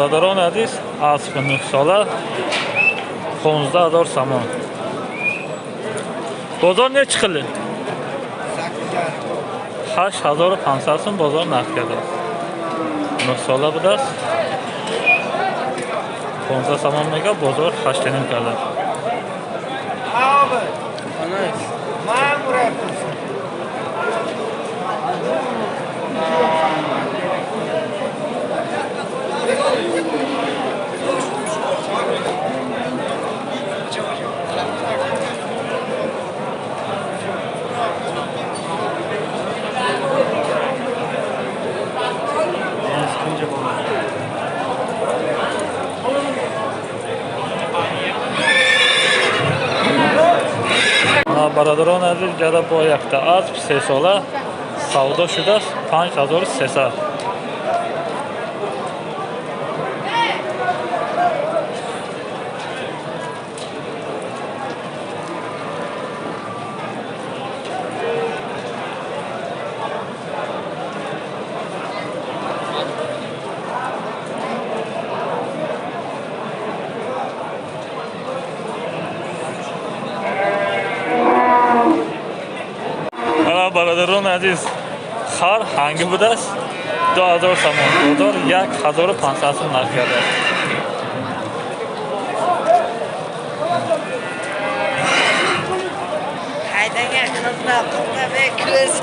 Бародарони азиз, аспи 9 сола 15 000 сомон. Бозор нечи хили? 8500 сум бозор нарх кардааст. 9 сола будааст. 15 сомон мега, бозор ҳаштаним кардааст. Бародарони азиз, ҷара бо якта асп 3 сола савдо шудааст 5300. Бародарони азиз, хар ҳанги будааст, 2000 сомон, бозор 1500 сум нарх кардааст. Haydaga qizlar ko'z.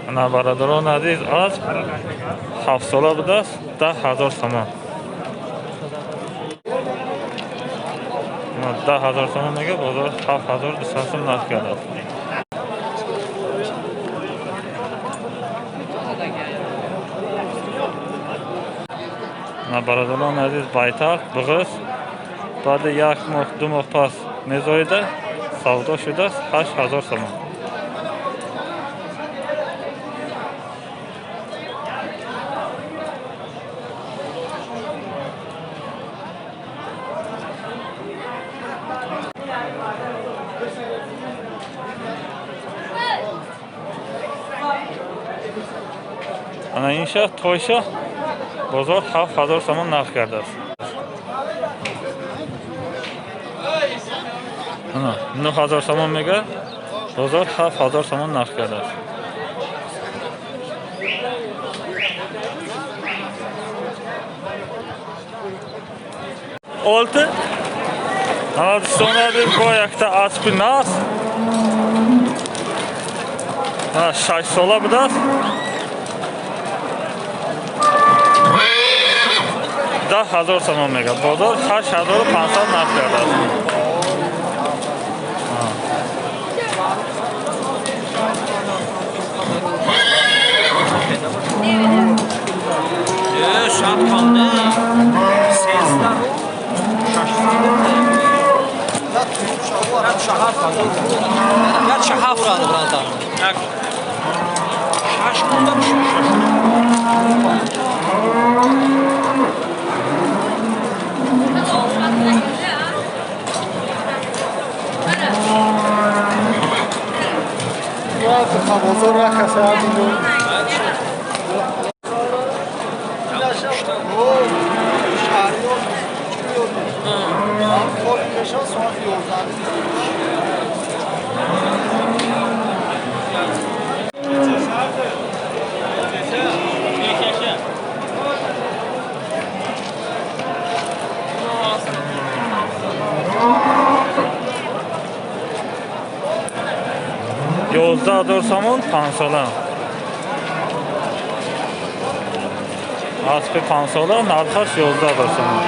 Ана, бародарони азиз, асп 7 сола будааст, 10 000 сомон, 10 000 сомон мега, бозор 7200 сум нарх кардааст. На, бародарони азиз, байтал буғиз баъди як моҳ, 2 моҳ пас мезоида, савдо шудааст 8000 сомон. Ана инша тойша бозор 7000 сомон нарх кардааст. Ана 9000 сомон мега, бозор 7000 сомон нарх кардааст. Олти. Ана, дӯстони азиз, бо якта аспи нас 6 сола будааст, 10 000 сомон мега, бозор 8500 нарх кардааст. Шаб кам не, 13-у 607 братан. Як шаш кунда шаш. Бозор ракаса. Шаҳриёр кори мешавад соати 11. 11 000 сомон, 5 сола, аспи 5 сола, нархаш 11 000 сомон.